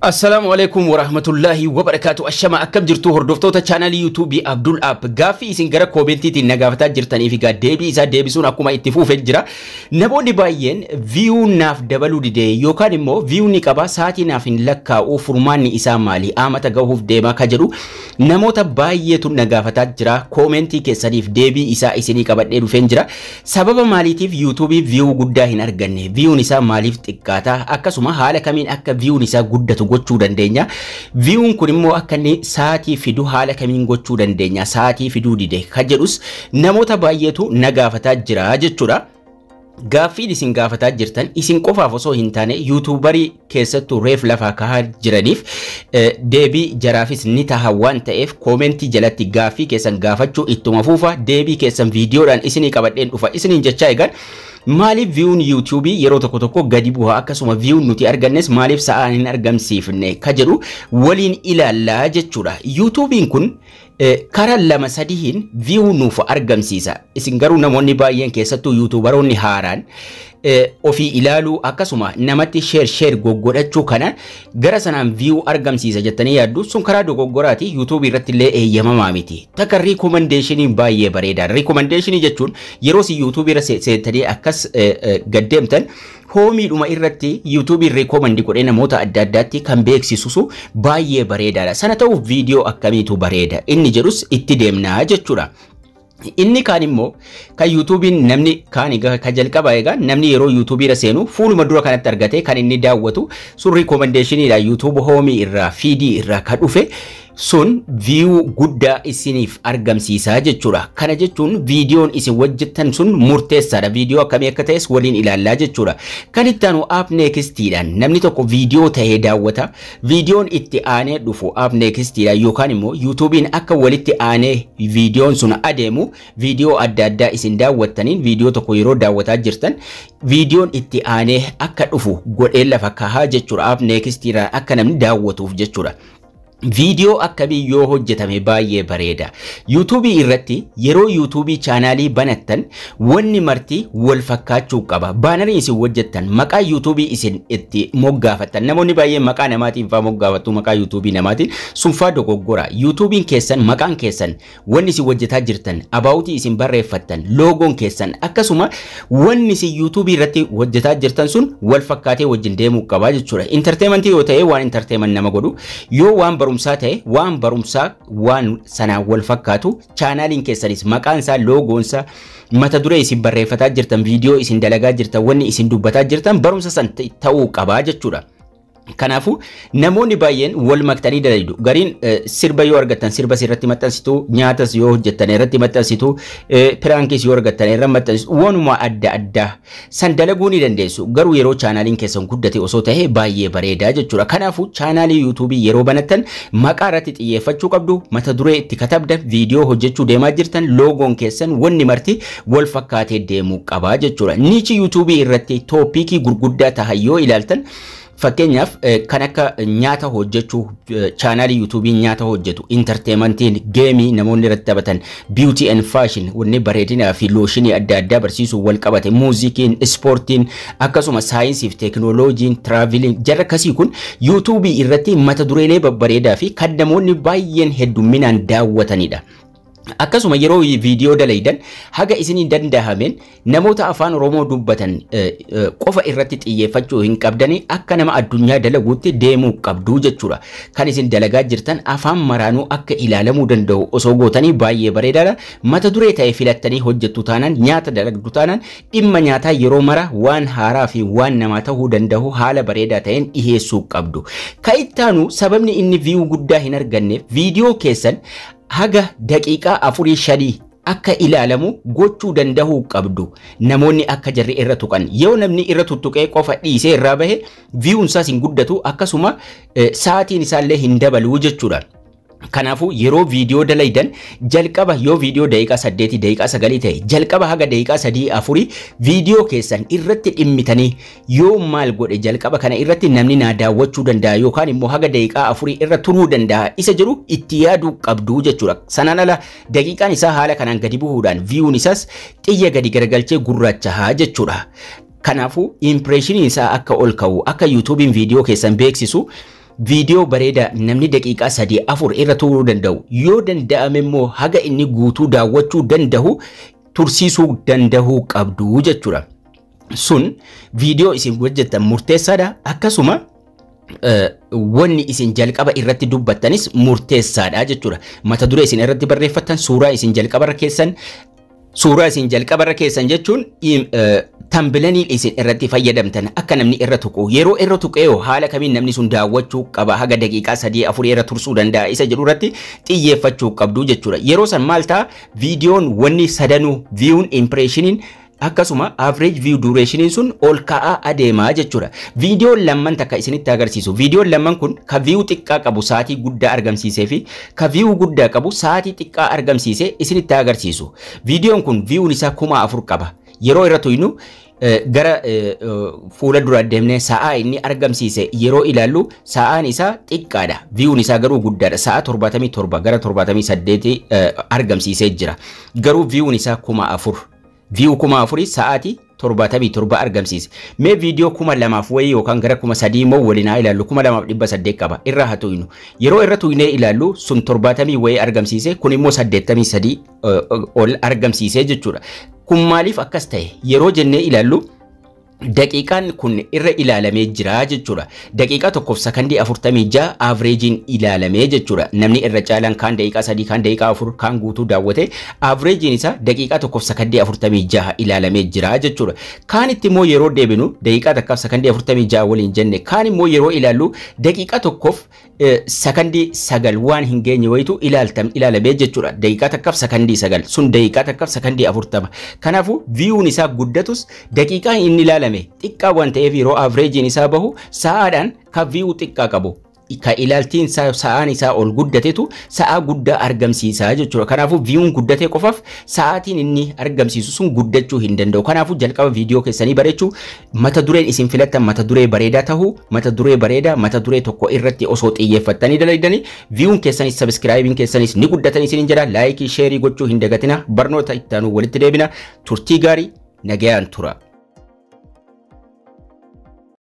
Assalaamu alaikum warahmatullahi wabarakaatu. Ashama, akkam jirtu hordoftoota chaanalii YouTubeii Abdul App? Gaaffii isin gara commentiitiin na gaafataa jirtanii fi deebii isaa deebisuun akkuma itti fufee jira. Namoonni baay'een view naaf dabaluu didee yookaan immoo view ni qaba, sa'aatii naaf hin lakkaa'u, furmaanni isaa maali, amata gahuuf deemaa ka jedhu namoota baay'eetu na gaafataa jira. Commentii keessaniif deebii isaa isinii qabadhee dhufeen jira. Sababa maaliitiif YouTubeii view guddaa hin arganne? Viewun isaa maaliif xiqqaata? Akkasuma haala kamiin akka viewun isaa guddatu gochuu dandeenya? Viewun kun immoo akka inni sa'aatii fidu haala kamiin gochuu dandeenya? Sa'aatii fiduu dide ka jedhus namoota baay'eetu na gaafataa jira jechuudha. Gaaffiin isin gaafataa jirtan isin qofaaf osoo hin taane YouTuberii keessattuu reef lafaa kahaa jiraniif deebii jaraafis ni taha waan ta'eef, commentii jalatti gaaffii keessan gaafachuu ittuma fuufa. Deebii keessan viidiyoodhaan isinii qabadheen dhufa isiniin jechaa, eegan maaliif viewun YouTubeii yeroo tokko tokko gadi bu'a, akkasuma viewun nuti argannes maaliif sa'aan hin argamsiifne ka jedhu waliin ilaallaa jechuudha. YouTubeiin kun karaa lama sadiin view nuuf argamsiisa. Isin garuu namoonni baay'een, keessattuu YouTuberoonni haaraan, ofii ilaaluu akkasuma namatti share share goggodhachuu kana gara sanaan view argamsiisa jettanii yaaddu. Sun karaa dogoggoraati, YouTubeii irratti illee eeyyamamaa miti. Takka recommendationiin baay'ee bareeda. Recommendationii jechuun yeroo si YouTubeii irra seentanii akkas gaddeemtan homeiidhuma irratti YouTubeiin recommend godhee namoota adda addaatti kan beeksisusu baay'ee bareedaadha. Sana ta'uuf viidiyoo akkamiitu bareeda inni jedhus itti deemnaa jechuudha. Inni kaan immoo kan YouTubeiin namni kaan kan jalqaba egaa namni yeroo YouTubeii irra seenu fuuluma dura kanatti argate kan inni daawwatu sun recommendationiidha. YouTube homeii irraa, feedii irraa kan dhufe sun view guddaa isiniif argamsiisaa jechuudha. Kana jechuun viidiyoon isin hojjettan sun murteessaadha. Viidiyoo akkamii akka ta'es waliin ilaallaa jechuudha. Kan itti aanu up nextiidhaan namni tokko viidiyoo ta'ee daawwata. Viidiyoon itti aanee dhufu up nextiidhaan yookaan immoo YouTubeiin akka walitti aanee viidiyoon sun adeemu viidiyoo adda addaa isin daawwattaniin, viidiyoo tokko yeroo daawwataa jirtan viidiyoon itti aanee akka dhufu godhee lafa kahaa jechuudha. Up nextiidhaan akka namni daawwatuuf jechuudha. Viidiyoo akkamii yoo hojjetame baay'ee bareeda? YouTubeii irratti yeroo YouTubeii chaanaalii banattan wanni marti wal fakkaachuu qaba. Banneriin isin hojjettan, maqaa YouTubeii isin itti moggaafattan. Namoonni baay'een maqaa namaatiin faa moggaafattu, maqaa YouTubeii namaatiin sun faa dogoggora. YouTubeiin keessan, maqaan keessan, wanni isin hojjetaa jirtan, aboutii isin barreeffattan, logoon keessan, akkasuma wanni isin YouTubeii irratti hojjetaa jirtan sun wal fakkaatee wajjin deemuu qaba jechuudha. Entertainmentii yoo ta'e waan entertainment nama godhu, yoo waan barumsaa ta'e waan barumsaa waan sanaan wal fakkaatu, chaanaaliin keessanis maqaan isaa, logoon isaa, mata duree isin barreeffataa jirtan, viidiyoo isin dalagaa jirtan, wanni isin dubbataa jirtan barumsa san ta'uu qabaa jechuudha. Kanaafuu namoonni baay'een wal maktanii dalagdu. Gariin sirba yoo argattan sirba irratti maxxansitu, nyaatas yoo hojjettan irratti maxxansitu, prankis yoo argattan irratti maxxansitu, waanuma adda addaa san dalaguu ni dandeessu. Garuu yeroo chaanaaliin keessan guddate osoo ta'e baay'ee bareedaa jechuudha. Kanaafuu chaanaalii YouTubeii yeroo banattan maqaa irratti xiyyeeffachuu qabdu, mata duree itti katabdan, viidiyoo hojjechuu deemaa jirtan, logoon keessan, wanni marti wal fakkaatee deemuu qaba jechuudha. Niche YouTubeii irratti topicii gurguddaa tahan yoo ilaaltan, fakkeenyaaf kan akka nyaata hojjechuu, chaanaalii YouTubeiin nyaata hojjetu, entertainmentiin, gameii namoonni irratti taphatan, beauty and fashion, wanni bareedinaa fi lotionii adda addaa barsiisuu wal qabate, muuzikii, ispoortiin, akkasuma saayinsii fi teekinooloojiin, traveliin, jarra akkasii kun YouTubeii irratti mata dureelee babbareedaa fi kan namoonni baay'een heddumminaan daawwatanidha. Akkasuma yeroo viidiyoo dalaydan haga isinii danda'ameen namoota afaan Oromoo dubbatan qofa irratti xiyyeeffachuu hin qabdanii, akka nama addunyaa dalaguutti deemuu qabduu jechuudha. Kan isin dalagaa jirtan afaan maraanuu akka ilaalamuu danda'u osoo gootanii baay'ee bareedaadha. Mata duree ta'e filattanii hojjettu taanaan, nyaata dalagdu taanaan, dhimma nyaataa yeroo mara waan haaraa fi waan namaa ta'uu danda'u haala bareedaa ta'een dhiheessuu qabdu. Kan ittaanu sababni inni view guddaa hin arganneef viidiyoo keessan haga daqiiqaa afurii shanii akka ilaalamu gochuu danda'uu qabdu. Namoonni akka jarri irra tuqan, yoo namni irra tuttuqee qofa dhiisee irraa bahe viewun isaas hin guddatu, akkasuma sa'aatiin isaallee hin dabaluu jechuudha. Kanaafuu yeroo viidiyoo dalaydan jalqaba yoo viidiyoo daqiiqaa 8, daqiiqaa 9 ta'e, jalqaba haga daqiiqaa 3, 4 viidiyoo keessan irratti dhimmitanii, yoo maal godhe jalqaba kana irratti namni naa daawwachuu danda'a yookaan immoo haga daqiiqaa 4 irra turuu danda'a isa jedhu itti yaaduu qabdu jechuudha. Sanaan ala daqiiqaan isaa haala kanaan gadi bu'uudhaan viewun isaas xiyya gadi garagalchee gurraacha jechuudha. Kanaafuu impressioniin isaa akka ol ka'u, akka YouTubeiin viidiyoo keessan beeksisu Viidiyoo bareedaa namni daqiiqaa 3, 4 irra turuu danda'u, yoo danda'ame immoo haga inni guutuu daawwachuu danda'u tursiisuu danda'uu qabdu jechuudha. Sun viidiyoo isin hojjettan murteessaadha. Akkasuma wanni isin jalqaba irratti dubbattanis murteessaadha jechuudha. Mata duree isin irratti barreeffattan, suuraa isin jalqabarra keessan, suuraa isin jalqabarra keessan jechuun thumbnailii isin irratti fayyadamtan, akka namni irra tuqu, yeroo irra tuqee haala kamiin namni sun daawwachuu qaba, haga daqiiqaa 3, 4 irra tursuu danda'a isa jedhu irratti xiyyeeffachuu qabdu jechuudha. Yeroo san maal ta'a? Viidiyoon wanni sadanuu, viewun, impressioniin, akkasuma average view duration sun ol ka'aa adeemaa jechuudha. Viidiyoon lamman takka isinitti agarsiisu. Viidiyoon lamman kun ka view xiqqaa qabu sa'aatii guddaa argamsiisee fi ka view guddaa qabu sa'aatii xiqqaa argamsiisee isinitti agarsiisu. Viidiyoon kun viewun isaa 4000 qaba. Yeroo irra tuynu, gara fuula dura deemnee sa'aa inni argamsiise yeroo ilaallu, sa'aan isaa xiqqaadha. Viewun isaa garuu guddaadha. Sa'a 77 gara 78 argamsiisee jira. Garuu viewun isaa 4000. View 4000 sa'aatii 77 argamsiise. Mee viidiyoo 2000 wayii yookaan gara 3000 immoo waliin haa ilaallu. 2800 qaba. Irra haa tuynu. Yeroo irra tuynee ilaallu, sun 70 wayii argamsiise, kun immoo 83 ol argamsiise jechuudha. Kun maaliif akkas ta'e yeroo jennee ilaallu, daqiiqaan kun irra ilaalamee jira jechuudha. Daqiiqaa 1f sakandii 46 averageiin ilaalamee jechuudha. Namni irra caalaan kaan daqiiqaa 3, kaan daqiiqaa 4, kaan guutuu daawwate, averageiin isaa daqiiqaa 1f sakandii 46 ilaalamee jira jechuudha. Kaan itti immoo yeroo deebinu, daqiiqaa 1f sakandii 46 waliin jenne, kaan immoo yeroo ilaallu daqiiqaa 1f sakandii 9 waan hin geenye wayitu ilaalamee jechuudha. Daqiiqaa 1f sakandii 9, sun daqiiqaa 1f sakandii 40. Kanaafuu viewun isaa guddatus, daqiiqaan inni ilaalame xiqqaa waan ta'eef, yeroo averageiin isaa bahu sa'aadhaan ka view xiqqaa qabu, ka ilaaltiin sa'aan isaa ol guddatetu sa'aa guddaa argamsiisaa jechuudha. Kanaafuu viewun guddatee qofaaf sa'aatiin inni argamsiisu sun guddachuu hin danda'u. Kanaafuu jalqaba viidiyoo keessanii bareechuu, mata dureen isin filattan mata duree bareedaa tahuu, mata duree bareedaa, mata duree tokko irratti osoo xiyyeeffattanii dalagdanii, viewun keessanis subscribeiin keessanis ni guddatan isiniin jedha. Like, share gochuu hin dagatina. Barnoota itti aanu walitti deebina. Turtii gaarii, nagayaan tura.